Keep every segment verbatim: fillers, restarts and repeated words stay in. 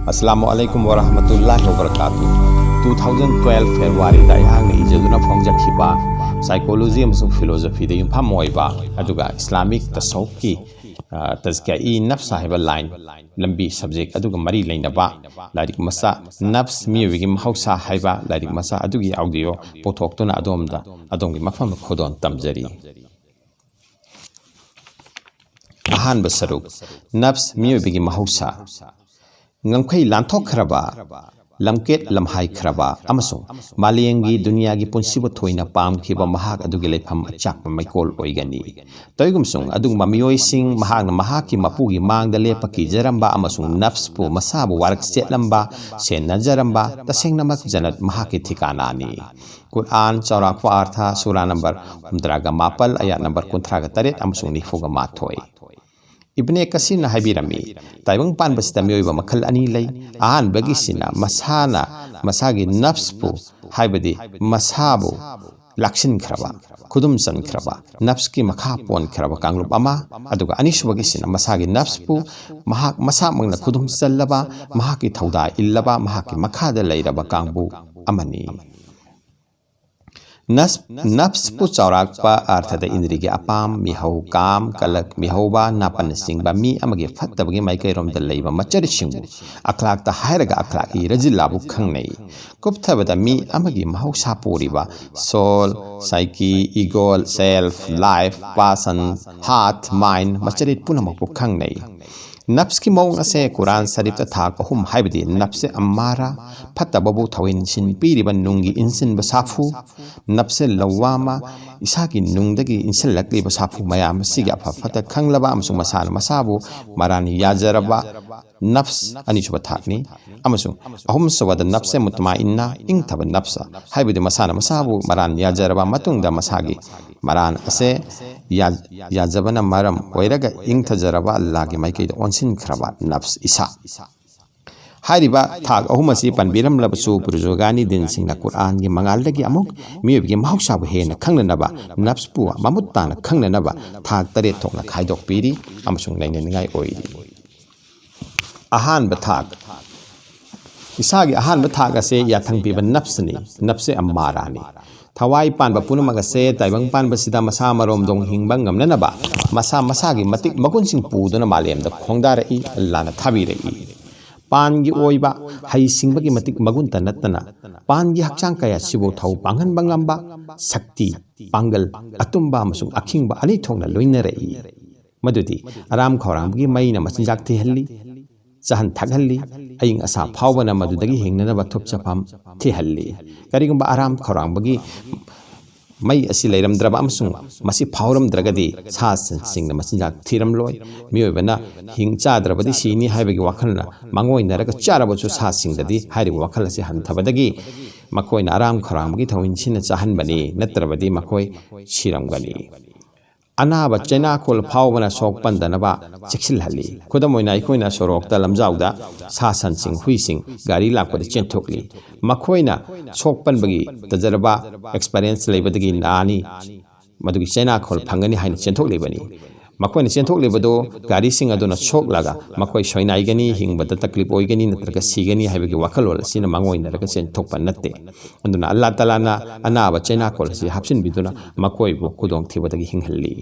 ꯑꯁꯂꯥꯃꯨ ꯑꯂꯩꯀꯨꯝ ꯋꯔꯍꯃꯇꯨꯜꯂꯥꯍꯤ ꯋꯕꯔꯀꯥꯇꯨ꯫ Two thousand twelve Februaryꯗ ꯑꯩꯍꯥꯛꯅ ꯏꯖꯗꯨꯅ ꯐꯣꯡꯖꯈꯤꯕ psychology ꯑꯃꯁꯨꯡ philosophyꯗ ꯌꯨꯝꯐꯝ ꯑꯣꯏꯕ, ꯑꯗꯨꯒ Islamic ꯇꯁꯧꯐꯀꯤ, ꯑ, ꯇꯖꯀꯤꯌꯥ-ꯏ ꯅꯐꯁ ꯍꯥꯏꯕ line, ꯂꯝꯕꯤ, subject ꯑꯗꯨꯒ ꯃꯔꯤ ꯂꯩꯅꯕ ꯂꯥꯏꯔꯤꯛ ꯃꯆꯥ, ꯅꯐꯁ, ꯃꯤꯑꯣꯏꯕꯒꯤ ꯃꯍꯧꯁꯥ ꯍꯥꯏꯕ ꯂꯥꯏꯔꯤꯛ ꯃꯆꯥ ꯑꯗꯨꯒꯤ audio ꯄꯨꯊꯣꯛꯇꯨꯅ ꯑꯗꯣꯝꯗ, ꯑꯗꯣꯝꯒꯤ ꯃꯐꯝꯗ ꯈꯨꯗꯣꯜ ꯇꯝꯖꯔꯤ꯫ ꯑꯍꯥꯟꯕ ꯁꯔꯨꯛ, ꯅꯐꯁ, ꯃꯤꯑꯣꯏꯕꯒꯤ ꯃꯍꯧꯁꯥ꯫ ꯉꯝꯈꯩ ꯂꯥꯟꯊꯣꯛꯈ꯭ꯔꯕ, ꯂꯝꯀꯦꯠ ꯂꯝꯍꯥꯏꯈ꯭ꯔꯕ ꯑꯃꯁꯨꯡ ꯃꯥꯂꯦꯝꯒꯤ, ꯗꯨꯅꯤꯌꯥꯒꯤ ꯄꯨꯟꯁꯤꯕꯨ ꯊꯣꯏꯅ ꯄꯥꯝꯈꯤꯕ ꯃꯍꯥꯛ ꯑꯗꯨꯒꯤ ꯂꯩꯐꯝ ꯑꯆꯥꯛꯄ ꯃꯩꯀꯣꯜ ꯑꯣꯏꯒꯅꯤ꯫ ꯇꯧꯏꯒꯨꯝꯁꯨꯡ, ꯑꯗꯨꯒꯨꯝꯕ ꯃꯤꯑꯣꯏꯁꯤꯡ, ꯃꯍꯥꯛꯅ ꯃꯍꯥꯛꯀꯤ ꯃꯄꯨꯒꯤ ꯃꯥꯡꯗ ꯂꯦꯞꯄ ꯀꯤꯖꯔꯝꯕ ꯑꯃꯁꯨꯡ ꯅꯐꯁꯄꯨ, ꯃꯁꯥꯕꯨ ꯋꯥꯔꯛ ꯆꯦꯠꯂꯝꯕ, ꯁꯦꯟꯅꯖꯔꯝꯕ, ꯇꯁꯦꯡꯅꯃꯛ ꯖꯟꯅꯠ ꯃꯍꯥꯛꯀꯤ ꯊꯤꯀꯥꯅꯥꯅꯤ꯫ ꯀꯨꯔꯑꯥꯟ, ꯆꯥꯎꯔꯥꯛꯄ ꯑꯥꯔꯊ, ꯁꯨꯔꯥ ꯅꯝꯕꯔ ꯍꯨꯝꯗ꯭ꯔꯥꯒ ꯃꯥꯄꯜ, ꯑꯌꯥꯠ ꯅꯝꯕꯔ ꯀꯨꯟꯊ꯭ꯔꯥꯒ ꯇꯔꯦꯠ ꯑꯃꯁꯨꯡ ꯅꯤꯐꯨꯒ ꯃꯥꯊꯣꯏ꯫ ꯏꯕꯅꯦ ꯀꯁꯤꯔꯅ ꯍꯥꯏꯕꯤꯔꯝꯃꯤ, ꯇꯥꯏꯕꯪ ꯄꯥꯟꯕꯁꯤꯗ ꯃꯤꯑꯣꯏꯕ ꯃꯈꯜ ꯑꯅꯤ ꯂꯩ꯫ ꯑꯍꯥꯟꯕꯒꯤꯁꯤꯅ ꯃꯁꯥꯅ ꯃꯁꯥꯒꯤ ꯅꯐꯁꯄꯨ, ꯍꯥꯏꯕꯗꯤ ꯃꯁꯥꯕꯨ ꯂꯥꯛꯁꯤꯟꯈ꯭ꯔꯕ, ꯈꯨꯗꯨꯝ ꯆꯟꯈ꯭ꯔꯕ, ꯅꯐꯁꯀꯤ ꯃꯈꯥ ꯄꯣꯟꯈ꯭ꯔꯕ ꯀꯥꯡꯂꯨꯞ ꯑꯃ, ꯑꯗꯨꯒ ꯑꯅꯤꯁꯨꯕꯒꯤꯁꯤꯅ ꯃꯁꯥꯒꯤ ꯅꯐꯁꯄꯨ ꯃꯍꯥꯛ ꯃꯁꯥꯃꯛꯅ ꯈꯨꯗꯨꯝ ꯆꯜꯂꯕ, ꯃꯍꯥꯛꯀꯤ ꯊꯧꯗꯥ ꯏꯜꯂꯕ, ꯃꯍꯥꯛꯀꯤ ꯃꯈꯥꯗ ꯂꯩꯔꯕ ꯀꯥꯡꯕꯨ ꯑꯃꯅꯤ꯫ ꯅꯐꯁ-, ꯅꯐꯁꯄꯨ ꯆꯥꯎꯔꯥꯛꯄ ꯑꯥꯔꯊꯗ ꯏꯟꯗ꯭ꯔꯤꯒꯤ ꯑꯄꯥꯝ, ꯃꯤꯍꯧ, ꯀꯥꯝ, ꯀꯂꯛ, ꯃꯤꯍꯧꯕ, ꯅꯥꯄꯟꯅꯆꯤꯡꯕ ꯃꯤ ꯑꯃꯒꯤ ꯐꯠꯇꯕꯒꯤ ꯃꯥꯏꯀꯩꯔꯣꯝꯗ ꯂꯩꯕ ꯃꯆꯔꯤꯠꯁꯤꯡꯕꯨ ꯑꯈ꯭ꯂꯥꯛꯇ ꯍꯥꯏꯔꯒ ꯑꯈ꯭ꯂꯥꯛ-ꯏ ꯔꯖꯤꯜꯂꯥꯕꯨ ꯈꯪꯅꯩ꯫ ꯀꯨꯞꯊꯕꯗ ꯃꯤ ꯑꯃꯒꯤ ꯃꯍꯧꯁꯥ ꯄꯨꯔꯤꯕ soul, psyche, ego, self, life, passion, heart, mind, ꯃꯆꯔꯤꯠ ꯄꯨꯝꯅꯃꯛꯄꯨ ꯈꯪꯅꯩ꯫ ꯅꯐꯁꯀꯤ ꯃꯑꯣꯡ ꯑꯁꯦ ꯀꯨꯔꯥꯟ ꯁꯔꯤꯐꯇ ꯊꯥꯛ ꯑꯍꯨꯝ, ꯍꯥꯏꯕꯗꯤ ꯅꯐꯁ ꯑꯝꯃꯥꯔꯥ, ꯐꯠꯇꯕꯕꯨ ꯊꯧꯏꯟꯁꯤꯟ ꯄꯤꯔꯤꯕ ꯅꯨꯡꯒꯤ ꯏꯟꯁꯤꯟꯕ ꯁꯥꯐꯨ, ꯅꯐꯁ ꯂꯧꯋꯥꯃ, ꯏꯁꯥꯒꯤ ꯅꯨꯡꯗꯒꯤ ꯏꯟꯁꯤꯜꯂꯛꯂꯤꯕ ꯁꯥꯐꯨ ꯃꯌꯥꯝ ꯑꯁꯤꯒꯤ ꯑꯐ ꯐꯠꯇ ꯈꯪꯂꯕ ꯑꯃꯁꯨꯡ ꯃꯁꯥꯅ ꯃꯁꯥꯕꯨ ꯃꯔꯥꯟ ꯌꯥꯖꯔꯕ ꯅꯐꯁ ꯑꯅꯤꯁꯨꯕ ꯊꯥꯛꯅꯤ꯫ ꯑꯃꯁꯨꯡ ꯑꯍꯨꯝꯁꯨꯕꯗ ꯅꯐꯁ ꯃꯨꯇꯃꯥꯏꯟꯅ, ꯏꯪꯊꯕ ꯅꯐꯁ, ꯍꯥꯏꯕꯗꯤ ꯃꯁꯥꯅ ꯃꯁꯥꯕꯨ ꯃꯔꯥꯟ ꯌꯥꯖꯔꯕ ꯃꯇꯨꯡꯗ ꯃꯁꯥꯒꯤ ꯃꯔꯥꯟ ꯑꯁꯦ ꯌꯥ-, ꯌꯥꯖꯕꯅ ꯃꯔꯝ ꯑꯣꯏꯔꯒ ꯏꯪꯊꯖꯔꯕ ꯑꯜꯂꯥꯍꯒꯤ ꯃꯥꯏꯀꯩꯗ ꯑꯣꯟꯁꯤꯟꯈ꯭ꯔꯕ ꯅꯐꯁ ꯏꯁꯥ꯫ ꯍꯥꯏꯔꯤꯕ ꯊꯥꯛ ꯑꯍꯨꯝ ꯑꯁꯤ ꯄꯟꯕꯤꯔꯝꯂꯕꯁꯨ, ꯕꯨꯔꯖꯨꯒꯥꯅꯤ ꯗꯤꯟꯁꯤꯡꯅ ꯀꯨꯔꯥꯟꯒꯤ ꯃꯉꯥꯜꯗꯒꯤ ꯑꯃꯨꯛ ꯃꯤꯑꯣꯏꯕꯒꯤ ꯃꯍꯧꯁꯥꯕꯨ ꯍꯦꯟꯅ ꯈꯪꯅꯅꯕ, ꯅꯐꯁꯄꯨ ꯃꯃꯨꯠ ꯇꯥꯅ ꯈꯪꯅꯅꯕ ꯊꯥꯛ ꯇꯔꯦꯠ ꯊꯣꯛꯅ ꯈꯥꯏꯗꯣꯛꯄꯤꯔꯤ ꯑꯃꯁꯨꯡ ꯅꯩꯅꯅꯤꯡꯉꯥꯏ ꯑꯣꯏꯔꯤ꯫ ꯑꯍꯥꯟꯕ ꯊꯥꯛ, ꯏꯁꯥꯒꯤ ꯑꯍꯥꯟꯕ ꯊꯥꯛ ꯑꯁꯦ ꯌꯥꯊꯪ ꯄꯤꯕ ꯅꯞꯁꯅꯤ, ꯅꯞꯁꯦ ꯑꯃꯥꯔꯥꯅꯤ꯫ ꯊꯋꯥꯏ ꯄꯥꯟꯕ ꯄꯨꯝꯅꯃꯛ ꯑꯁꯦ ꯇꯥꯏꯕꯪ ꯄꯥꯟꯕꯁꯤꯗ ꯃꯁꯥ ꯃꯔꯣꯝꯗꯣꯝ ꯍꯤꯡꯕ ꯉꯝꯅꯅꯕ ꯃꯁꯥ ꯃꯁꯥꯒꯤ ꯃꯇꯤꯛ ꯃꯒꯨꯟꯁꯤꯡ ꯄꯨꯗꯨꯅ ꯃꯥꯂꯦꯝꯗ ꯈꯣꯡꯗꯥꯔꯛꯏ, ꯑꯜꯂꯥꯅ ꯊꯥꯕꯤꯔꯛꯏ꯫ ꯄꯥꯟꯒꯤ ꯑꯣꯏꯕ ꯍꯩ ꯁꯤꯡꯕꯒꯤ ꯃꯇꯤꯛ ꯃꯒꯨꯟꯇ ꯅꯠꯇꯅ ꯄꯥꯟꯒꯤ ꯍꯛꯆꯥꯡ ꯀꯌꯥ ꯁꯤꯕꯨ ꯊꯧ ꯄꯥꯡꯍꯟꯕ ꯉꯝꯕ ꯁꯛꯇꯤ, ꯄꯥꯡꯒꯜ, ꯑꯇꯨꯝꯕ ꯑꯃꯁꯨꯡ ꯑꯈꯤꯡꯕ ꯑꯅꯤ ꯊꯣꯛꯅ ꯂꯣꯏꯅꯔꯛꯏ꯫ ꯃꯗꯨꯗꯤ ꯑꯔꯥꯝ ꯈꯧꯔꯥꯡꯕꯒꯤ ꯃꯩꯅ ꯃꯆꯤꯟꯖꯥꯛ ꯊꯤꯍꯜꯂꯤ, ꯆꯥꯍꯟ ꯊꯛꯍꯜꯂꯤ, ꯑꯏꯪ ꯑꯁꯥ ꯐꯥꯎꯕꯅ ꯃꯗꯨꯗꯒꯤ ꯍꯤꯡꯅꯅꯕ ꯊꯨꯞ ꯆꯐꯝ ꯊꯤꯍꯜꯂꯤ꯫ ꯀꯔꯤꯒꯨꯝꯕ ꯑꯔꯥꯝ ꯈꯧꯔꯥꯡꯕꯒꯤ ꯃꯩ ꯑꯁꯤ ꯂꯩꯔꯝꯗ꯭ꯔꯕ ꯑꯃꯁꯨꯡ ꯃꯁꯤ ꯐꯥꯎꯔꯝꯗ꯭ꯔꯒꯗꯤ ꯁꯥ ꯁꯟꯁꯤꯡꯅ ꯃꯆꯤꯟꯖꯥꯛ ꯊꯤꯔꯝꯂꯣꯏ꯫ ꯃꯤꯑꯣꯏꯕꯅ ꯍꯤꯡ ꯆꯥꯗ꯭ꯔꯕꯗꯤ ꯁꯤꯅꯤ ꯍꯥꯏꯕꯒꯤ ꯋꯥꯈꯜꯅ ꯃꯥꯡꯑꯣꯏꯅꯔꯒ ꯆꯥꯔꯕꯁꯨ ꯁꯥꯁꯤꯡꯗꯗꯤ ꯍꯥꯏꯔꯤꯕ ꯋꯥꯈꯜ ꯑꯁꯤ ꯍꯟꯊꯕꯗꯒꯤ ꯃꯈꯣꯏꯅ ꯑꯔꯥꯝ ꯈꯧꯔꯥꯡꯕꯒꯤ ꯊꯧꯑꯣꯏꯟꯁꯤꯟꯅ ꯆꯥꯍꯟꯕꯅꯤ, ꯅꯠꯇ꯭ꯔꯕꯗꯤ ꯃꯈꯣꯏ ꯁꯤꯔꯝꯒꯅꯤ꯫ ꯑꯅꯥꯕ ꯆꯩꯅꯥꯈꯣꯜ ꯐꯥꯎꯕꯅ ꯁꯣꯛ ꯄꯟꯗꯅꯕ ꯆꯦꯛꯁꯤꯜꯍꯜꯂꯤ꯫ ꯈꯨꯗꯝ ꯑꯣꯏꯅ, ꯑꯩꯈꯣꯏꯅ ꯁꯣꯔꯣꯛꯇ ꯂꯝꯖꯥꯎꯗ ꯁꯥ ꯁꯟꯁꯤꯡ, ꯍꯨꯏꯁꯤꯡ, ꯒꯥꯔꯤ ꯂꯥꯛꯄꯗ ꯆꯦꯟꯊꯣꯛꯂꯤ꯫ ꯃꯈꯣꯏꯅ ꯁꯣꯛ ꯄꯟꯕꯒꯤ ꯇꯖꯔꯕ, ꯑꯦꯛꯁꯄꯔꯤꯌꯦꯟꯁ ꯂꯩꯕꯗꯒꯤ ꯅꯥꯅꯤ, ꯃꯗꯨꯒꯤ ꯆꯩꯅꯥꯈꯣꯜ ꯐꯪꯒꯅꯤ ꯍꯥꯏꯅ ꯆꯦꯟꯊꯣꯛꯂꯤꯕꯅꯤ꯫ ꯃꯈꯣꯏꯅ ꯆꯦꯟꯊꯣꯛꯂꯤꯕꯗꯨ ꯒꯥꯔꯤꯁꯤꯡ ꯑꯗꯨꯅ ꯁꯣꯛꯂꯒ ꯃꯈꯣꯏ ꯁꯣꯏꯅꯥꯏꯒꯅꯤ, ꯍꯤꯡꯕꯗ ꯇꯛꯂꯤꯞ ꯑꯣꯏꯒꯅꯤ ꯅꯠꯇ꯭ꯔꯒ ꯁꯤꯒꯅꯤ ꯍꯥꯏꯕꯒꯤ ꯋꯥꯈꯜꯂꯣꯟ ꯑꯁꯤꯅ ꯃꯥꯡꯑꯣꯏꯅꯔꯒ ꯆꯦꯟꯊꯣꯛꯄ ꯅꯠꯇꯦ꯫ ꯑꯗꯨꯅ ꯑꯜꯂꯥ ꯇꯥꯂꯥꯅ ꯑꯅꯥꯕ ꯆꯩꯅꯥꯈꯣꯜ ꯑꯁꯤ ꯍꯥꯞꯆꯤꯟꯕꯤꯗꯨꯅ ꯃꯈꯣꯏꯕꯨ ꯈꯨꯗꯣꯡꯊꯤꯕꯗꯒꯤ ꯍꯤꯡꯍꯜꯂꯤ꯫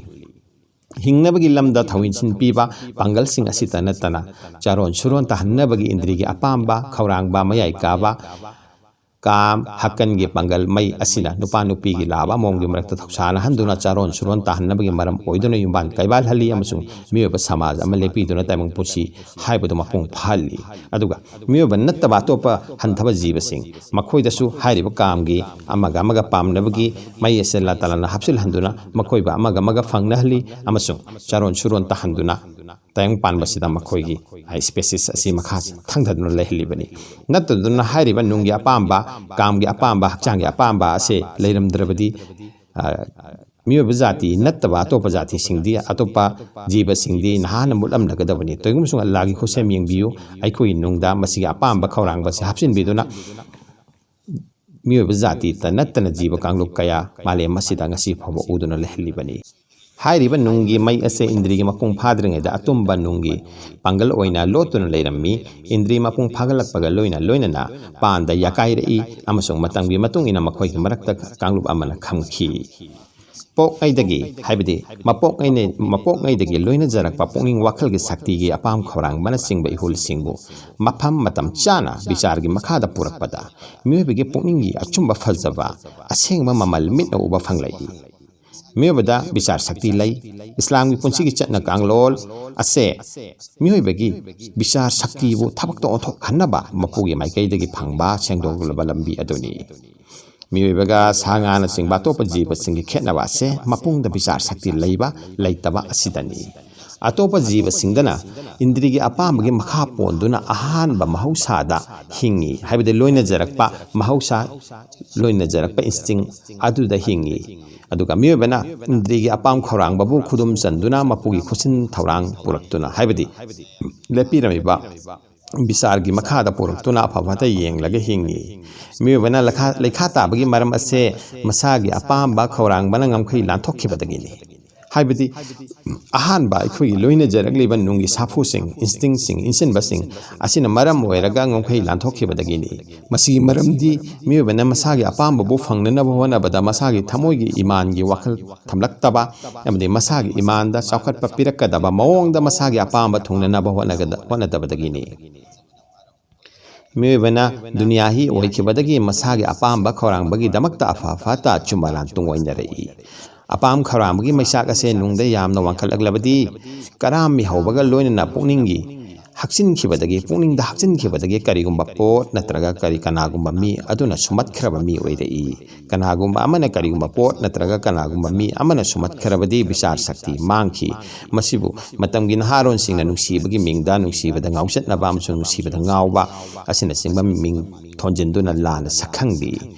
ꯍꯤꯡꯅꯕꯒꯤ ꯂꯝꯗ ꯊꯧꯑꯣꯏꯟꯁꯤꯟ ꯄꯤꯕ ꯄꯥꯡꯒꯜꯁꯤꯡ ꯑꯁꯤꯇ ꯅꯠꯇꯅ ꯆꯥꯔꯣꯟ ꯁꯨꯔꯣꯟ ꯇꯥꯍꯟꯅꯕꯒꯤ ꯏꯟꯗ꯭ꯔꯤꯒꯤ ꯑꯄꯥꯝꯕ, ꯈꯧꯔꯥꯡꯕ, ꯃꯌꯥꯏ ꯀꯥꯕ, ꯀꯥꯝ, ꯍꯛꯀꯟꯒꯤ ꯄꯥꯡꯒꯜ ꯃꯩ ꯑꯁꯤꯅ ꯅꯨꯄꯥ ꯅꯨꯄꯤꯒꯤ ꯂꯥꯕ ꯑꯃꯣꯝꯒꯤ ꯃꯔꯛꯇ ꯊꯧꯁꯥꯅꯍꯟꯗꯨꯅ ꯆꯥꯔꯣꯟ ꯁꯨꯔꯣꯟ ꯇꯥꯍꯟꯅꯕꯒꯤ ꯃꯔꯝ ꯑꯣꯏꯗꯨꯅ ꯌꯨꯝꯕꯥꯟ ꯀꯩꯕꯥꯜꯍꯜꯂꯤ ꯑꯃꯁꯨꯡ ꯃꯤꯑꯣꯏꯕ ꯁꯃꯥꯖ ꯑꯃ ꯂꯦꯞꯄꯤꯗꯨꯅ ꯇꯥꯏꯕꯪ ꯄꯨꯟꯁꯤ ꯍꯥꯏꯕꯗꯨ ꯃꯄꯨꯡ ꯐꯥꯍꯜꯂꯤ꯫ ꯑꯗꯨꯒ ꯃꯤꯑꯣꯏꯕ ꯅꯠꯇꯕ ꯑꯇꯣꯞꯄ ꯍꯟꯊꯕ ꯖꯤꯕꯁꯤꯡ, ꯃꯈꯣꯏꯗꯁꯨ ꯍꯥꯏꯔꯤꯕ ꯀꯥꯝꯒꯤ ꯑꯃꯒ ꯑꯃꯒ ꯄꯥꯝꯅꯕꯒꯤ ꯃꯩ ꯑꯁꯤ ꯑꯜꯂꯥ ꯇꯥꯂꯥꯅ ꯍꯥꯞꯆꯤꯜꯍꯟꯗꯨꯅ ꯃꯈꯣꯏꯕꯨ ꯑꯃꯒ ꯑꯃꯒ ꯐꯪꯅꯍꯜꯂꯤ ꯑꯃꯁꯨꯡ ꯆꯥꯔꯣꯟ ꯁꯨꯔꯣꯟ ꯇꯥꯍꯟꯗꯨꯅ ꯇꯥꯏꯕꯪ ꯄꯥꯟꯕꯁꯤꯗ ꯃꯈꯣꯏꯒꯤ ꯁ꯭ꯄꯦꯁꯤꯁ ꯑꯁꯤ ꯃꯈꯥ ꯊꯥꯡꯊꯗꯨꯅ ꯂꯩꯍꯜꯂꯤꯕꯅꯤ꯫ ꯅꯠꯇꯗꯨꯅ ꯍꯥꯏꯔꯤꯕ ꯅꯨꯡꯒꯤ ꯑꯄꯥꯝꯕ, ꯀꯥꯝꯒꯤ ꯑꯄꯥꯝꯕ, ꯍꯛꯆꯥꯡꯒꯤ ꯑꯄꯥꯝꯕ ꯑꯁꯦ ꯂꯩꯔꯝꯗ꯭ꯔꯕꯗꯤ, ꯑ, ꯃꯤꯑꯣꯏꯕ ꯖꯥꯇꯤ ꯅꯠꯇꯕ ꯑꯇꯣꯞꯄ ꯖꯥꯇꯤꯁꯤꯡꯗꯤ, ꯑꯇꯣꯞꯄ ꯖꯤꯕꯁꯤꯡꯗꯤ ꯅꯍꯥꯟꯅ ꯃꯨꯠꯂꯝꯂꯒꯗꯕꯅꯤ꯫ ꯇꯧꯏꯒꯨꯝꯕꯁꯨꯡ ꯑꯜꯂꯥꯒꯤ ꯈꯨꯠꯁꯦꯝ ꯌꯦꯡꯕꯤꯌꯨ, ꯑꯩꯈꯣꯏꯒꯤ ꯅꯨꯡꯗ ꯃꯁꯤꯒꯤ ꯑꯄꯥꯝꯕ ꯈꯧꯔꯥꯡꯕꯁꯤ ꯍꯥꯞꯆꯤꯟꯕꯤꯗꯨꯅ ꯃꯤꯑꯣꯏꯕ ꯖꯥꯇꯤꯇ ꯅꯠꯇꯅ ꯖꯤꯕ ꯀꯥꯡꯂꯨꯞ ꯀꯌꯥ ꯃꯥꯂꯦꯝ ꯑꯁꯤꯗ ꯉꯁꯤ ꯐꯥꯎꯕ ꯎꯗꯨꯅ ꯂꯩꯍꯜꯂꯤꯕꯅꯤ꯫ ꯍꯥꯏꯔꯤꯕ ꯅꯨꯡꯒꯤ ꯃꯩ ꯑꯁꯦ ꯏꯟꯗ꯭ꯔꯤꯒꯤ ꯃꯄꯨꯡ ꯐꯥꯗ꯭ꯔꯤꯉꯩꯗ ꯑꯇꯨꯝꯕ ꯅꯨꯡꯒꯤ ꯄꯥꯡꯒꯜ ꯑꯣꯏꯅ ꯂꯣꯠꯇꯨꯅ ꯂꯩꯔꯝꯃꯤ꯫ ꯏꯟꯗ꯭ꯔꯤ ꯃꯄꯨꯡ ꯐꯥꯒꯠꯂꯛꯄꯒ ꯂꯣꯏꯅ ꯂꯣꯏꯅꯅ ꯄꯥꯟꯗ ꯌꯥꯀꯥꯏꯔꯛꯏ ꯑꯃꯁꯨꯡ ꯃꯇꯝꯒꯤ ꯃꯇꯨꯡ ꯏꯟꯅ ꯃꯈꯣꯏꯒꯤ ꯃꯔꯛꯇ ꯀꯥꯡꯂꯨꯞ ꯑꯃꯅ ꯈꯝꯈꯤ꯫ ꯄꯣꯛꯉꯩꯗꯒꯤ, ꯍꯥꯏꯕꯗꯤ ꯃꯄꯣꯛꯉꯩꯅ-, ꯃꯄꯣꯛꯉꯩꯗꯒꯤ ꯂꯣꯏꯅꯖꯔꯛꯄ ꯄꯨꯛꯅꯤꯡ ꯋꯥꯈꯜꯒꯤ ꯁꯛꯇꯤꯒꯤ ꯑꯄꯥꯝ ꯈꯧꯔꯥꯡꯕꯅꯆꯤꯡꯕ ꯏꯍꯨꯜꯁꯤꯡꯕꯨ ꯃꯐꯝ ꯃꯇꯝ ꯆꯥꯅ ꯕꯤꯆꯥꯔꯒꯤ ꯃꯈꯥꯗ ꯄꯨꯔꯛꯄꯗ ꯃꯤꯑꯣꯏꯕꯒꯤ ꯄꯨꯛꯅꯤꯡꯒꯤ ꯑꯆꯨꯝꯕ ꯐꯖꯕ ꯑꯁꯦꯡꯕ ꯃꯃꯜ ꯃꯤꯠꯅ ꯎꯕ ꯐꯪꯂꯛꯏ꯫ ꯃꯤꯑꯣꯏꯕꯗ ꯕꯤꯆꯥꯔ ꯁꯛꯇꯤ ꯂꯩ꯫ ꯏꯁꯂꯥꯝꯒꯤ ꯄꯨꯟꯁꯤꯒꯤ ꯆꯠꯅ ꯀꯥꯡꯂꯣꯟ ꯑꯁꯦ ꯃꯤꯑꯣꯏꯕꯒꯤ ꯕꯤꯆꯥꯔ ꯁꯛꯇꯤꯕꯨ ꯊꯕꯛꯇ ꯑꯣꯟꯊꯣꯛꯍꯟꯅꯕ ꯃꯄꯨꯒꯤ ꯃꯥꯏꯀꯩꯗꯒꯤ ꯐꯪꯕ ꯁꯦꯡꯗꯣꯛꯂꯕ ꯂꯝꯕꯤ ꯑꯗꯨꯅꯤ꯫ ꯃꯤꯑꯣꯏꯕꯒ ꯁꯥ ꯉꯥꯅꯆꯤꯡꯕ ꯑꯇꯣꯞꯄ ꯖꯤꯕꯁꯤꯡꯒꯤ ꯈꯦꯠꯅꯕ ꯑꯁꯦ ꯃꯄꯨꯡꯗ ꯕꯤꯆꯥꯔ ꯁꯛꯇꯤ ꯂꯩꯕ ꯂꯩꯇꯕ ꯑꯁꯤꯗꯅꯤ꯫ ꯑꯇꯣꯞꯄ ꯖꯤꯕꯁꯤꯡꯗꯅ ꯏꯟꯗ꯭ꯔꯤꯒꯤ ꯑꯄꯥꯝꯕꯒꯤ ꯃꯈꯥ ꯄꯣꯟꯗꯨꯅ ꯑꯍꯥꯟꯕ ꯃꯍꯧꯁꯥꯗ ꯍꯤꯡꯏ, ꯍꯥꯏꯕꯗꯤ ꯂꯣꯏꯅꯖꯔꯛꯄ ꯃꯍꯧꯁꯥ, ꯂꯣꯏꯅꯖꯔꯛꯄ instinct ꯑꯗꯨꯗ ꯍꯤꯡꯏ꯫ ꯑꯗꯨꯒ ꯃꯤꯑꯣꯏꯕꯅ ꯏꯟꯗ꯭ꯔꯤꯒꯤ ꯑꯄꯥꯝ ꯈꯧꯔꯥꯡꯕꯕꯨ ꯈꯨꯗꯨꯝ ꯆꯟꯗꯨꯅ ꯃꯄꯨꯒꯤ ꯈꯨꯠꯁꯤꯟ ꯊꯧꯔꯥꯡ ꯄꯨꯔꯛꯇꯨꯅ, ꯍꯥꯏꯕꯗꯤ ꯂꯦꯞꯄꯤꯔꯝꯃꯤꯕ ꯕꯤꯆꯥꯔꯒꯤ ꯃꯈꯥꯗ ꯄꯨꯔꯛꯇꯨꯅ ꯑꯐ ꯐꯠꯇ ꯌꯦꯡꯂꯒ ꯍꯤꯡꯏ꯫ ꯃꯤꯑꯣꯏꯕꯅ ꯂꯈꯥ-, ꯂꯩꯈꯥ ꯇꯥꯕꯒꯤ ꯃꯔꯝ ꯑꯁꯦ ꯃꯁꯥꯒꯤ ꯑꯄꯥꯝꯕ ꯈꯧꯔꯥꯡꯕꯅ ꯉꯝꯈꯩ ꯂꯥꯟꯊꯣꯛꯈꯤꯕꯗꯒꯤꯅꯤ꯫ ꯍꯥꯏꯕꯗꯤ ꯑꯍꯥꯟꯕ ꯑꯩꯈꯣꯏꯒꯤ ꯂꯣꯏꯅꯖꯔꯛꯂꯤꯕ ꯅꯨꯡꯒꯤ ꯁꯥꯐꯨꯁꯤꯡ, instinctꯁꯤꯡ, ꯏꯟꯁꯤꯟꯕꯁꯤꯡ ꯑꯁꯤꯅ ꯃꯔꯝ ꯑꯣꯏꯔꯒ ꯉꯝꯈꯩ ꯂꯥꯟꯊꯣꯛꯈꯤꯕꯗꯒꯤꯅꯤ꯫ ꯃꯁꯤꯒꯤ ꯃꯔꯝꯗꯤ ꯃꯤꯑꯣꯏꯕꯅ ꯃꯁꯥꯒꯤ ꯑꯄꯥꯝꯕꯕꯨ ꯐꯪꯅꯅꯕ ꯍꯣꯠꯅꯕꯗ ꯃꯁꯥꯒꯤ ꯊꯃꯣꯏꯒꯤ ꯏꯃꯥꯟꯒꯤ ꯋꯥꯈꯜ ꯊꯝꯂꯛꯇꯕ ꯑꯃꯗꯤ ꯃꯁꯥꯒꯤ ꯏꯃꯥꯟꯗ ꯆꯥꯎꯈꯠꯄ ꯄꯤꯔꯛꯀꯗꯕ ꯃꯑꯣꯡꯗ ꯃꯁꯥꯒꯤ ꯑꯄꯥꯝꯕ ꯊꯨꯡꯅꯅꯕ ꯍꯣꯠꯅꯒꯗ-, ꯍꯣꯠꯅꯗꯕꯗꯒꯤꯅꯤ꯫ ꯃꯤꯑꯣꯏꯕꯅ ꯗꯨꯅꯤꯌꯥꯍꯤ ꯑꯣꯏꯈꯤꯕꯗꯒꯤ ꯃꯁꯥꯒꯤ ꯑꯄꯥꯝꯕ ꯈꯧꯔꯥꯡꯕꯒꯤꯗꯃꯛꯇ ꯑꯐ ꯐꯠꯇ ꯑꯆꯨꯝ ꯑꯔꯥꯟ ꯇꯨꯡꯑꯣꯏꯅꯔꯛꯏ꯫ ꯑꯄꯥꯝ ꯈꯧꯔꯥꯡꯕꯒꯤ ꯃꯩꯆꯥꯛ ꯑꯁꯦ ꯅꯨꯡꯗ ꯌꯥꯝꯅ ꯋꯥꯡꯈꯠꯂꯛꯂꯕꯗꯤ ꯀꯔꯥꯝ ꯃꯤꯍꯧꯕꯒ ꯂꯣꯏꯅꯅ ꯄꯨꯛꯅꯤꯡꯒꯤ ꯍꯛꯆꯤꯟꯈꯤꯕꯗꯒꯤ, ꯄꯨꯛꯅꯤꯡꯗ ꯍꯛꯆꯤꯟꯈꯤꯕꯗꯒꯤ ꯀꯔꯤꯒꯨꯝꯕ ꯄꯣꯠ ꯅꯠꯇ꯭ꯔꯒ ꯀꯔꯤ ꯀꯅꯥꯒꯨꯝꯕ ꯃꯤ ꯑꯗꯨꯅ ꯁꯨꯝꯍꯠꯈ꯭ꯔꯕ ꯃꯤ ꯑꯣꯏꯔꯛꯏ꯫ ꯀꯅꯥꯒꯨꯝꯕ ꯑꯃꯅ ꯀꯔꯤꯒꯨꯝꯕ ꯄꯣꯠ ꯅꯠꯇ꯭ꯔꯒ ꯀꯅꯥꯒꯨꯝꯕ ꯃꯤ ꯑꯃꯅ ꯁꯨꯝꯍꯠꯈ꯭ꯔꯕꯗꯤ ꯕꯤꯆꯥꯔ ꯁꯛꯇꯤ ꯃꯥꯡꯈꯤ꯫ ꯃꯁꯤꯕꯨ ꯃꯇꯝꯒꯤ ꯅꯍꯥꯔꯣꯟꯁꯤꯡꯅ ꯅꯨꯡꯁꯤꯕꯒꯤ ꯃꯤꯡꯗ ꯅꯨꯡꯁꯤꯕꯗ ꯉꯥꯎꯆꯠꯅꯕ ꯑꯃꯁꯨꯡ ꯅꯨꯡꯁꯤꯕꯗ ꯉꯥꯎꯕ ꯑꯁꯤꯅꯆꯤꯡꯕ ꯃꯤꯡ ꯍꯣꯟꯖꯤꯟꯗꯨꯅ ꯂꯥꯟꯅ ꯁꯛꯈꯪꯂꯤ꯫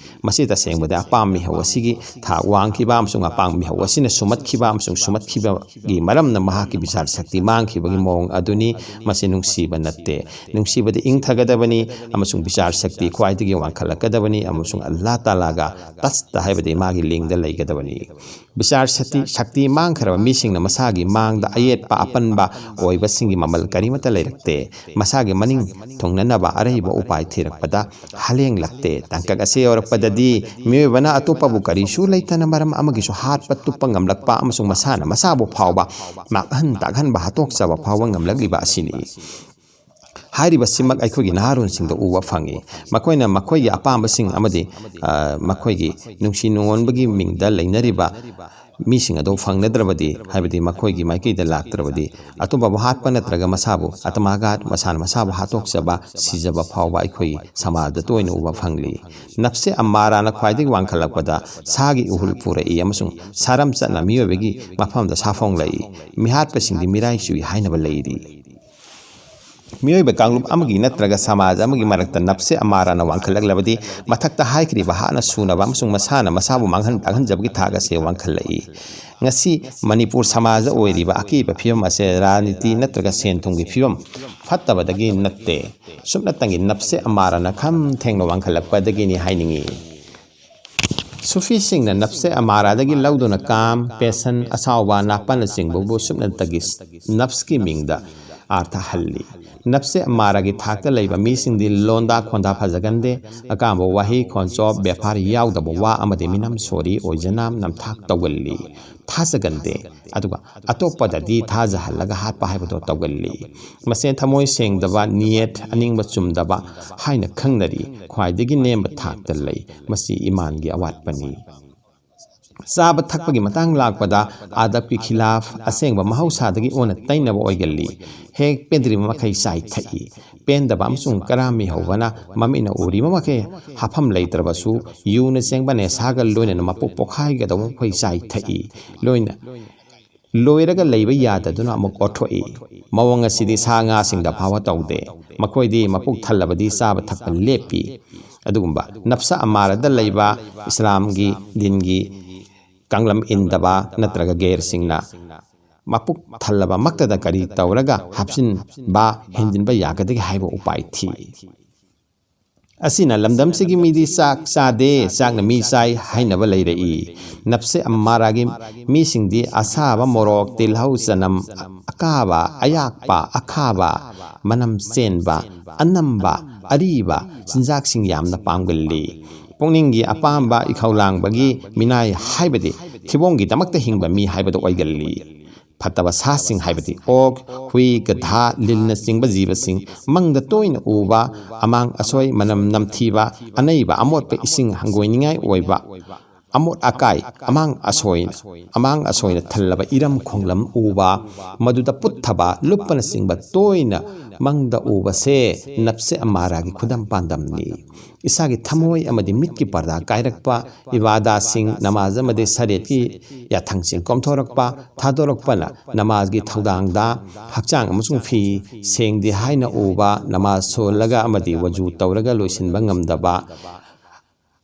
ꯃꯁꯤ ꯇꯁꯦꯡꯕꯗꯤ ꯑꯄꯥꯝ ꯃꯤꯍꯧ ꯑꯁꯤꯒꯤ ꯊꯥꯛ ꯋꯥꯡꯈꯤꯕ ꯑꯃꯁꯨꯡ ꯑꯄꯥꯝ ꯃꯤꯍꯧ ꯑꯁꯤꯅ ꯁꯨꯝꯍꯠꯈꯤꯕ ꯑꯃꯁꯨꯡ ꯁꯨꯝꯍꯠꯈꯤꯕꯒꯤ ꯃꯔꯝꯅ ꯃꯍꯥꯛꯀꯤ ꯕꯤꯆꯥꯔ ꯁꯛꯇꯤ ꯃꯥꯡꯈꯤꯕꯒꯤ ꯃꯑꯣꯡ ꯑꯗꯨꯅꯤ꯫ ꯃꯁꯤ ꯅꯨꯡꯁꯤꯕ ꯅꯠꯇꯦ꯫ ꯅꯨꯡꯁꯤꯕꯗꯤ ꯏꯪꯊꯒꯗꯕꯅꯤ ꯑꯃꯁꯨꯡ ꯕꯤꯆꯥꯔ ꯁꯛꯇꯤ ꯈ꯭ꯋꯥꯏꯗꯒꯤ ꯋꯥꯡꯈꯠꯂꯛꯀꯗꯕꯅꯤ ꯑꯃꯁꯨꯡ ꯑꯜꯂꯥ ꯇꯥꯂꯥꯒ ꯇꯁꯇ ꯍꯥꯏꯕꯗꯤ ꯃꯥꯒꯤ ꯂꯦꯡꯗ ꯂꯩꯒꯗꯕꯅꯤ꯫ ꯕꯤꯆꯥꯔ ꯁꯛꯇꯤ, ꯁꯛꯇꯤ ꯃꯥꯡꯈ꯭ꯔꯕ ꯃꯤꯁꯤꯡꯅ ꯃꯁꯥꯒꯤ ꯃꯥꯡꯗ ꯑꯌꯦꯠꯄ ꯑꯄꯟꯕ ꯑꯣꯏꯕꯁꯤꯡꯒꯤ ꯃꯃꯜ ꯀꯔꯤꯃꯠꯇ ꯂꯩꯔꯛꯇꯦ꯫ ꯃꯁꯥꯒꯤ ꯃꯅꯤꯡ ꯊꯨꯡꯅꯅꯕ ꯑꯔꯩꯕ ꯎꯄꯥꯏ ꯊꯤꯔꯛꯄꯗ ꯍꯂꯦꯡꯂꯛꯇꯦ꯫ ꯇꯥꯡꯀꯛ ꯑꯁꯤ ꯌꯧꯔꯛꯄꯗꯗꯤ ꯃꯤꯑꯣꯏꯕꯅ ꯑꯇꯣꯞꯄꯕꯨ ꯀꯔꯤꯁꯨ ꯂꯩꯇꯅ ꯃꯔꯝ ꯑꯃꯒꯤꯁꯨ ꯍꯥꯠꯄ ꯇꯨꯞꯄ ꯉꯝꯂꯛꯄ ꯑꯃꯁꯨꯡ ꯃꯁꯥꯅ ꯃꯁꯥꯕꯨ ꯐꯥꯎꯕ ꯃꯥꯡꯍꯟ ꯇꯥꯛꯍꯟꯕ ꯍꯥꯠꯇꯣꯛꯆꯕ ꯐꯥꯎꯕ ꯉꯝꯂꯛꯂꯤꯕ ꯑꯁꯤꯅꯤ꯫ ꯍꯥꯏꯔꯤꯕꯁꯤꯃꯛ ꯑꯩꯈꯣꯏꯒꯤ ꯅꯍꯥꯔꯣꯟꯁꯤꯡꯗ ꯎꯕ ꯐꯪꯏ꯫ ꯃꯈꯣꯏꯅ ꯃꯈꯣꯏꯒꯤ ꯑꯄꯥꯝꯕꯁꯤꯡ ꯑꯃꯗꯤ, ꯑ, ꯃꯈꯣꯏꯒꯤ ꯅꯨꯡꯁꯤ ꯅꯨꯡꯉꯣꯟꯕꯒꯤ ꯃꯤꯡꯗ ꯂꯩꯅꯔꯤꯕ ꯃꯤꯁꯤꯡ ꯑꯗꯨ ꯐꯪꯅꯗ꯭ꯔꯕꯗꯤ, ꯍꯥꯏꯕꯗꯤ ꯃꯈꯣꯏꯒꯤ ꯃꯥꯏꯀꯩꯗ ꯂꯥꯛꯇ꯭ꯔꯕꯗꯤ, ꯑꯇꯣꯞꯄꯕꯨ ꯍꯥꯠꯄ ꯅꯠꯇ꯭ꯔꯒ ꯃꯁꯥꯕꯨ ꯑꯇꯃꯥꯒꯥꯠ, ꯃꯁꯥꯅ ꯃꯁꯥꯕꯨ ꯍꯥꯠꯇꯣꯛꯆꯕ, ꯁꯤꯖꯕ ꯐꯥꯎꯕ ꯑꯩꯈꯣꯏ ꯁꯃꯥꯖꯗ ꯇꯣꯏꯅ ꯎꯕ ꯐꯪꯂꯤ꯫ ꯅꯞꯁꯦ ꯑꯝꯃꯥꯔꯥꯅ ꯈ꯭ꯋꯥꯏꯗꯒꯤ ꯋꯥꯡꯈꯠꯂꯛꯄꯗ ꯁꯥꯒꯤ ꯏꯍꯨꯜ ꯄꯨꯔꯛꯏ ꯑꯃꯁꯨꯡ ꯁꯥꯔꯝ ꯆꯠꯅ ꯃꯤꯑꯣꯏꯕꯒꯤ ꯃꯐꯝꯗ ꯁꯥꯐꯣꯡꯂꯛꯏ꯫ ꯃꯤꯍꯥꯠꯄꯁꯤꯡꯗꯤ ꯃꯤꯔꯥꯏ ꯆꯨꯏ ꯍꯥꯏꯅꯕ ꯂꯩꯔꯤ꯫ ꯃꯤꯑꯣꯏꯕ ꯀꯥꯡꯂꯨꯞ ꯑꯃꯒꯤ ꯅꯠꯇ꯭ꯔꯒ ꯁꯃꯥꯖ ꯑꯃꯒꯤ ꯃꯔꯛꯇ ꯅꯞꯁꯦ ꯑꯃꯥꯔꯥꯅ ꯋꯥꯡꯈꯠꯂꯛꯂꯕꯗꯤ, ꯃꯊꯛꯇ ꯍꯥꯏꯈ꯭ꯔꯤꯕ ꯍꯥꯠꯅ ꯁꯨꯅꯕ ꯑꯃꯁꯨꯡ ꯃꯁꯥꯅ ꯃꯁꯥꯕꯨ ꯃꯥꯡꯍꯟ ꯇꯥꯛꯍꯟꯖꯕꯒꯤ ꯊꯥꯛ ꯑꯁꯤ ꯋꯥꯡꯈꯠꯂꯛꯏ꯫ ꯉꯁꯤ ꯃꯅꯤꯄꯨꯔ ꯁꯃꯥꯖ ꯑꯣꯏꯔꯤꯕ ꯑꯀꯤꯕ ꯐꯤꯕꯝ ꯑꯁꯦ ꯔꯥꯖꯅꯤꯇꯤ ꯅꯠꯇ꯭ꯔꯒ ꯁꯦꯟ ꯊꯨꯝꯒꯤ ꯐꯤꯕꯝ ꯐꯠꯇꯕꯗꯒꯤ ꯅꯠꯇꯦ꯫ ꯁꯨꯞꯅꯇꯪꯒꯤ ꯅꯞꯁꯦ ꯑꯃꯥꯔꯥꯅ ꯈꯝ ꯊꯦꯡꯅ ꯋꯥꯡꯈꯠꯂꯛꯄꯗꯒꯤꯅꯤ ꯍꯥꯏꯅꯤꯡꯏ꯫ ꯁꯨꯐꯤꯁꯤꯡꯅ ꯅꯞꯁꯦ ꯑꯃꯥꯔꯥꯗꯒꯤ ꯂꯧꯗꯨꯅ ꯀꯥꯝ, ꯄꯦꯁꯟ, ꯑꯁꯥꯎꯕ, ꯅꯥꯄꯥꯅꯆꯤꯡꯕꯕꯨ ꯁꯨꯞꯅꯇꯒꯤ ꯅꯞꯁꯀꯤ ꯃꯤꯡꯗ ꯑꯥꯔꯊ ꯍꯜꯂꯤ꯫ ꯅꯞꯁꯦ ꯑꯃꯥꯔꯥꯒꯤ ꯊꯥꯛꯇ ꯂꯩꯕ ꯃꯤꯁꯤꯡꯗꯤ ꯂꯣꯟꯗꯥ ꯈꯣꯟꯗꯥ ꯐꯖꯒꯟꯗꯦ, ꯑꯀꯥꯝꯕ ꯋꯥꯍꯩ, ꯈꯣꯟꯆꯣꯞ, ꯕꯦꯐꯥꯔ ꯌꯥꯎꯗꯕ ꯋꯥ ꯑꯃꯗꯤ ꯃꯤꯅꯝ ꯁꯣꯔꯤ ꯑꯣꯏꯖꯅꯥꯝ ꯅꯝꯊꯥꯛ ꯇꯧꯒꯜꯂꯤ, ꯊꯥꯖꯒꯟꯗꯦ, ꯑꯗꯨꯒ ꯑꯇꯣꯞꯄꯗꯗꯤ ꯊꯥꯖꯍꯜꯂꯒ ꯍꯥꯠꯄ ꯍꯥꯏꯕꯗꯣ ꯇꯧꯒꯜꯂꯤ꯫ ꯃꯁꯦ ꯊꯃꯣꯏ ꯁꯦꯡꯗꯕ, ꯅꯤꯌꯦꯠ, ꯑꯅꯤꯡꯕ ꯆꯨꯝꯗꯕ ꯍꯥꯏꯅ ꯈꯪꯅꯔꯤ, ꯈ꯭ꯋꯥꯏꯗꯒꯤ ꯅꯦꯝꯕ ꯊꯥꯛꯇ ꯂꯩ꯫ ꯃꯁꯤ ꯏꯃꯥꯟꯒꯤ ꯑꯋꯥꯠꯄꯅꯤ꯫ ꯆꯥꯕ ꯊꯛꯄꯒꯤ ꯃꯇꯥꯡ ꯂꯥꯛꯄꯗ ꯑꯥꯗꯕꯀꯤ ꯈꯤꯂꯥꯐ, ꯑꯁꯦꯡꯕ ꯃꯍꯧꯁꯥꯗꯒꯤ ꯑꯣꯟꯅ ꯇꯩꯅꯕ ꯑꯣꯏꯒꯜꯂꯤ꯫ ꯍꯦꯛ ꯄꯦꯟꯗ꯭ꯔꯤꯕ ꯃꯈꯩ ꯆꯥꯏꯊꯛꯏ꯫ ꯄꯦꯟꯗꯕ ꯑꯃꯁꯨꯡ ꯀꯔꯥꯝ ꯃꯤꯍꯧꯕꯅ ꯃꯃꯤꯠꯅ ꯎꯔꯤꯕ ꯃꯈꯩ ꯍꯥꯐꯝ ꯂꯩꯇ꯭ꯔꯕꯁꯨ, ꯌꯨꯅꯆꯤꯡꯕ ꯅꯦꯁꯥꯒ ꯂꯣꯏꯅꯅ ꯃꯄꯨꯛ ꯄꯣꯛꯈꯥꯏꯒꯗꯧꯕ ꯃꯈꯩ ꯆꯥꯏꯊꯛꯏ꯫ ꯂꯣꯏꯅ ꯂꯣꯏꯔꯒ ꯂꯩꯕ ꯌꯥꯗꯗꯨꯅ ꯑꯃꯨꯛ ꯑꯣꯠꯊꯣꯛꯏ꯫ ꯃꯑꯣꯡ ꯑꯁꯤꯗꯤ ꯁꯥ ꯉꯥꯁꯤꯡꯗ ꯐꯥꯎꯕ ꯇꯧꯗꯦ꯫ ꯃꯈꯣꯏꯗꯤ ꯃꯄꯨꯛ ꯊꯜꯂꯕꯗꯤ ꯆꯥꯕ ꯊꯛꯄ ꯂꯦꯞꯄꯤ꯫ ꯑꯗꯨꯒꯨꯝꯕ ꯅꯞꯁ ꯑꯃꯥꯔꯗ ꯂꯩꯕ ꯏꯁꯂꯥꯝꯒꯤ ꯗꯤꯟꯒꯤ ꯀꯥꯡꯂꯝ ꯏꯟꯗꯕ ꯅꯠꯇ꯭ꯔꯒ ꯒꯦꯔꯁꯤꯡꯅ ꯃꯄꯨꯛ ꯊꯜꯂꯕꯃꯛꯇꯗ ꯀꯔꯤ ꯇꯧꯔꯒ ꯍꯥꯞꯆꯤꯟꯕ, ꯍꯦꯟꯖꯤꯟꯕ ꯌꯥꯒꯗꯒꯦ ꯍꯥꯏꯕ ꯎꯄꯥꯏ ꯊꯤ꯫ ꯑꯁꯤꯅ ꯂꯝꯗꯝꯁꯤꯒꯤ ꯃꯤꯗꯤ ꯆꯥꯛ ꯆꯥꯗꯦ, ꯆꯥꯛꯅ ꯃꯤ ꯆꯥꯏ ꯍꯥꯏꯅꯕ ꯂꯩꯔꯛꯏ꯫ ꯅꯞꯁꯦ ꯑꯝꯃꯥꯔꯥꯒꯤ ꯃꯤꯁꯤꯡꯗꯤ ꯑꯁꯥꯕ, ꯃꯣꯔꯣꯛ, ꯇꯤꯜꯍꯧ, ꯆꯅꯝ, ꯑꯀꯥꯕ, ꯑꯌꯥꯛꯄ, ꯑꯈꯥꯕ, ꯃꯅꯝ ꯆꯦꯟꯕ, ꯑꯅꯝꯕ, ꯑꯔꯤꯕ ꯆꯤꯟꯖꯥꯛꯁꯤꯡ ꯌꯥꯝꯅ ꯄꯥꯝꯒꯜꯂꯤ꯫ ꯄꯨꯛꯅꯤꯡꯒꯤ ꯑꯄꯥꯝꯕ, ꯏꯈꯧ ꯂꯥꯡꯕꯒꯤ ꯃꯤꯅꯥꯏ ꯍꯥꯏꯕꯗꯤ ꯊꯤꯕꯣꯡꯒꯤꯗꯃꯛꯇ ꯍꯤꯡꯕ ꯃꯤ ꯍꯥꯏꯕꯗꯨ ꯑꯣꯏꯒꯜꯂꯤ꯫ ꯐꯠꯇꯕ ꯁꯥꯁꯤꯡ ꯍꯥꯏꯕꯗꯤ ꯑꯣꯛ, ꯍꯨꯏ, ꯒꯙꯥ, ꯂꯤꯟꯅꯆꯤꯡꯕ ꯖꯤꯕꯁꯤꯡ ꯃꯪꯗ ꯇꯣꯏꯅ ꯎꯕ, ꯑꯃꯥꯡ ꯑꯁꯣꯏ, ꯃꯅꯝ ꯅꯝꯊꯤꯕ, ꯑꯅꯩꯕ ꯑꯃꯣꯠꯄ ꯏꯁꯤꯡ ꯍꯪꯒꯣꯏꯅꯤꯡꯉꯥꯏ ꯑꯣꯏꯕ, ꯑꯃꯣꯠ ꯑꯀꯥꯏ, ꯑꯃꯥꯡ ꯑꯁꯣꯏ, ꯑꯃꯥꯡ ꯑꯁꯣꯏꯅ ꯊꯜꯂꯕ ꯏꯔꯝ ꯈꯣꯡꯂꯝ ꯎꯕ, ꯃꯗꯨꯗ ꯄꯨꯠꯊꯕ, ꯂꯨꯞꯄꯅꯆꯤꯡꯕ ꯇꯣꯏꯅ ꯃꯪꯗ ꯎꯕꯁꯦ ꯅꯞꯁꯦ ꯑꯃꯥꯔꯥꯒꯤ ꯈꯨꯗꯝ ꯄꯥꯟꯗꯝꯅꯤ꯫ ꯏꯁꯥꯒꯤ ꯊꯃꯣꯏ ꯑꯃꯗꯤ ꯃꯤꯠꯀꯤ ꯄꯔꯗꯥ ꯀꯥꯏꯔꯛꯄ, ꯏꯕꯥꯗꯥꯁꯤꯡ, ꯅꯃꯥꯖ ꯑꯃꯗꯤ ꯁꯔꯦꯠꯀꯤ ꯌꯥꯊꯪꯁꯤꯡ ꯀꯣꯝꯊꯣꯔꯛꯄ, ꯊꯥꯗꯣꯔꯛꯄꯅ ꯅꯃꯥꯖꯒꯤ ꯊꯧꯗꯥꯡꯗ ꯍꯛꯆꯥꯡ ꯑꯃꯁꯨꯡ ꯐꯤ ꯁꯦꯡꯗꯦ ꯍꯥꯏꯅ ꯎꯕ, ꯅꯃꯥꯖ ꯁꯣꯜꯂꯒ ꯑꯃꯗꯤ ꯋꯖꯨ ꯇꯧꯔꯒ ꯂꯣꯏꯁꯤꯟꯕ ꯉꯝꯗꯕ,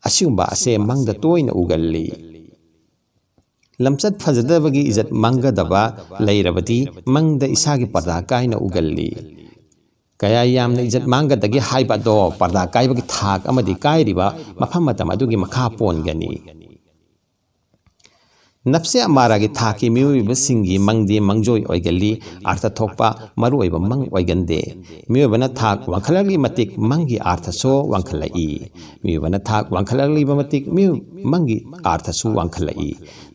ꯑꯁꯤꯒꯨꯝꯕ ꯑꯁꯦ ꯃꯪꯗ ꯇꯣꯏꯅ ꯎꯒꯜꯂꯤ꯫ ꯂꯝꯆꯠ ꯐꯖꯗꯕꯒꯤ ꯏꯖꯠ ꯃꯥꯡꯒꯗꯕ ꯂꯩꯔꯕꯗꯤ ꯃꯪꯗ ꯏꯁꯥꯒꯤ ꯄꯔꯗꯥ ꯀꯥꯏꯅ ꯎꯒꯜꯂꯤ꯫ ꯀꯌꯥ ꯌꯥꯝꯅ ꯏꯖꯠ ꯃꯥꯡꯒꯗꯒꯦ ꯍꯥꯏꯕ ꯑꯗꯣ ꯄꯔꯗꯥ ꯀꯥꯏꯕꯒꯤ ꯊꯥꯛ ꯑꯃꯗꯤ ꯀꯥꯏꯔꯤꯕ ꯃꯐꯝ ꯃꯇꯝ ꯑꯗꯨꯒꯤ ꯃꯈꯥ ꯄꯣꯟꯒꯅꯤ꯫ ꯅꯞꯁꯦ ꯑꯃꯥꯔꯥꯒꯤ ꯊꯥꯛꯀꯤ ꯃꯤꯑꯣꯏꯕꯁꯤꯡꯒꯤ ꯃꯪꯗꯤ ꯃꯪꯖꯣꯏ ꯑꯣꯏꯒꯜꯂꯤ, ꯑꯥꯔꯊ ꯊꯣꯛꯄ ꯃꯔꯨꯑꯣꯏꯕ ꯃꯪ ꯑꯣꯏꯒꯟꯗꯦ꯫ ꯃꯤꯑꯣꯏꯕꯅ ꯊꯥꯛ ꯋꯥꯡꯈꯠꯂꯛꯂꯤ ꯃꯇꯤꯛ ꯃꯪꯒꯤ ꯑꯥꯔꯊꯁꯨ ꯋꯥꯡꯈꯠꯂꯛꯏ꯫ ꯃꯤꯑꯣꯏꯕꯅ ꯊꯥꯛ ꯋꯥꯡꯈꯠꯂꯛꯂꯤꯕ ꯃꯇꯤꯛ ꯃꯤꯑꯣꯏ-, ꯃꯪꯒꯤ ꯑꯥꯔꯊꯁꯨ ꯋꯥꯡꯈꯠꯂꯛꯏ꯫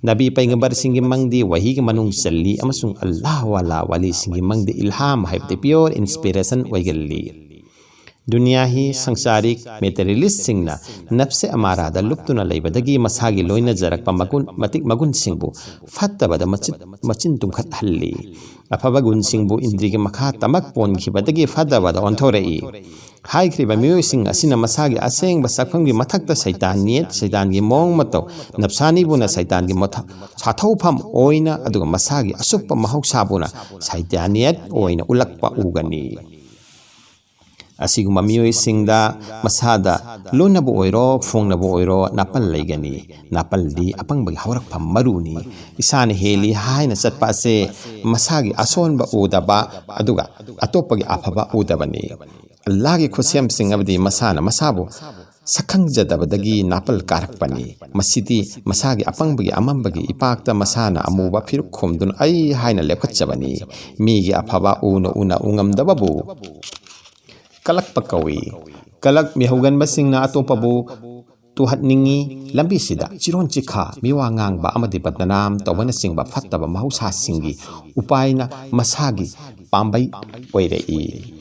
ꯅꯕꯤ ꯄꯩꯒꯝꯕꯔꯁꯤꯡꯒꯤ ꯃꯪꯗꯤ ꯋꯥꯍꯤꯒꯤ ꯃꯅꯨꯡ ꯆꯜꯂꯤ ꯑꯃꯁꯨꯡ ꯑꯜꯂꯥꯍ ꯋꯥꯂꯥ ꯋꯥꯂꯤꯁꯤꯡꯒꯤ ꯃꯪꯗꯤ ꯏꯜꯍꯥꯝ ꯍꯥꯏꯕꯗꯤ pure inspiration ꯑꯣꯏꯒꯜꯂꯤ꯫ ꯗꯨꯅꯤꯌꯥꯍꯤ ꯁꯪꯁꯥꯔꯤꯛ ꯃꯦꯇꯦꯔꯤꯌꯦꯂꯤꯁꯁꯤꯡꯅ ꯅꯞꯁꯦ ꯑꯃꯥꯔꯥꯗ ꯂꯨꯞꯇꯨꯅ ꯂꯩꯕꯗꯒꯤ ꯃꯁꯥꯒꯤ ꯂꯣꯏꯅꯖꯔꯛꯄ ꯃꯒꯨꯟ, ꯃꯇꯤꯛ ꯃꯒꯨꯟꯁꯤꯡꯕꯨ ꯐꯠꯇꯕꯗ ꯃꯆꯤꯟ, ꯃꯆꯤꯟ ꯇꯨꯝꯈꯠꯍꯜꯂꯤ꯫ ꯑꯐꯕ ꯒꯨꯟꯁꯤꯡꯕꯨ ꯏꯟꯗ꯭ꯔꯤꯒꯤ ꯃꯈꯥ ꯇꯃꯛ ꯄꯣꯟꯈꯤꯕꯗꯒꯤ ꯐꯠꯇꯕꯗ ꯑꯣꯟꯊꯣꯔꯛꯏ꯫ ꯍꯥꯏꯈ꯭ꯔꯤꯕ ꯃꯤꯑꯣꯏꯁꯤꯡ ꯑꯁꯤꯅ ꯃꯁꯥꯒꯤ ꯑꯁꯦꯡꯕ ꯁꯛꯐꯝꯒꯤ ꯃꯊꯛꯇ ꯁꯩꯇꯥꯟ ꯅꯤꯌꯠ, ꯁꯩꯇꯥꯟꯒꯤ ꯃꯑꯣꯡ ꯃꯇꯧ, ꯅꯞꯁꯥꯅꯤꯕꯨꯅ ꯁꯩꯇꯥꯟꯒꯤ ꯃꯊ-, ꯁꯥꯊꯧꯐꯝ ꯑꯣꯏꯅ, ꯑꯗꯨꯒ ꯃꯁꯥꯒꯤ ꯑꯁꯨꯞꯄ ꯃꯍꯧꯁꯥꯕꯨꯅ ꯁꯩꯇꯥꯟ ꯅꯤꯌꯠ ꯑꯣꯏꯅ ꯎꯠꯂꯛꯄ ꯎꯒꯅꯤ꯫ ꯑꯁꯤꯒꯨꯝꯕ ꯃꯤꯑꯣꯏꯁꯤꯡꯗ ꯃꯁꯥꯗ ꯂꯣꯟꯅꯕ ꯑꯣꯏꯔꯣ, ꯐꯣꯡꯅꯕ ꯑꯣꯏꯔꯣ, ꯅꯥꯄꯜ ꯂꯩꯒꯅꯤ꯫ ꯅꯥꯄꯜꯗꯤ ꯑꯄꯪꯕꯒꯤ ꯍꯧꯔꯛꯐꯝ ꯃꯔꯨꯅꯤ꯫ ꯏꯁꯥꯅ ꯍꯦꯜꯂꯤ ꯍꯥꯏꯅ ꯆꯠꯄ ꯑꯁꯦ ꯃꯁꯥꯒꯤ ꯑꯁꯣꯟꯕ ꯎꯗꯕ, ꯑꯗꯨꯒ ꯑꯇꯣꯞꯄꯒꯤ ꯑꯐꯕ ꯎꯗꯕꯅꯤ꯫ ꯑꯜꯂꯥꯍꯒꯤ ꯈꯨꯠꯁꯦꯝꯁꯤꯡ ꯑꯃꯗꯤ ꯃꯁꯥꯅ ꯃꯁꯥꯕꯨ ꯁꯛꯈꯪꯖꯗꯕꯗꯒꯤ ꯅꯥꯄꯜ ꯀꯥꯔꯛꯄꯅꯤ꯫ ꯃꯁꯤꯗꯤ ꯃꯁꯥꯒꯤ ꯑꯄꯪꯕꯒꯤ ꯑꯃꯝꯕꯒꯤ ꯏꯄꯥꯛꯇ ꯃꯁꯥꯅ ꯑꯃꯨꯕ ꯐꯤꯔꯨꯛ ꯈꯣꯝꯗꯨꯅ ꯑꯩ ꯍꯥꯏꯅ ꯂꯦꯞꯈꯠꯆꯕꯅꯤ꯫ ꯃꯤꯒꯤ ꯑꯐꯕ ꯎꯅ ꯎꯅ ꯎꯉꯝꯗꯕꯕꯨ ꯀꯂꯛꯄ ꯀꯧꯏ꯫ ꯀꯂꯛ ꯃꯤꯍꯧꯒꯟꯕꯁꯤꯡꯅ ꯑꯇꯣꯞꯄꯕꯨ ꯇꯨꯍꯠꯅꯤꯡꯉꯤ꯫ ꯂꯝꯕꯤꯁꯤꯗ ꯆꯤꯔꯣꯟ ꯆꯤꯈꯥ, ꯃꯤꯋꯥ ꯉꯥꯡꯕ ꯑꯃꯗꯤ ꯕꯗꯅꯥꯝ ꯇꯧꯕꯅꯆꯤꯡꯕ ꯐꯠꯇꯕ ꯃꯍꯧꯁꯥꯁꯤꯡꯒꯤ ꯎꯄꯥꯏꯅ ꯃꯁꯥꯒꯤ ꯄꯥꯝꯕꯩ ꯑꯣꯏꯔꯛꯏ꯫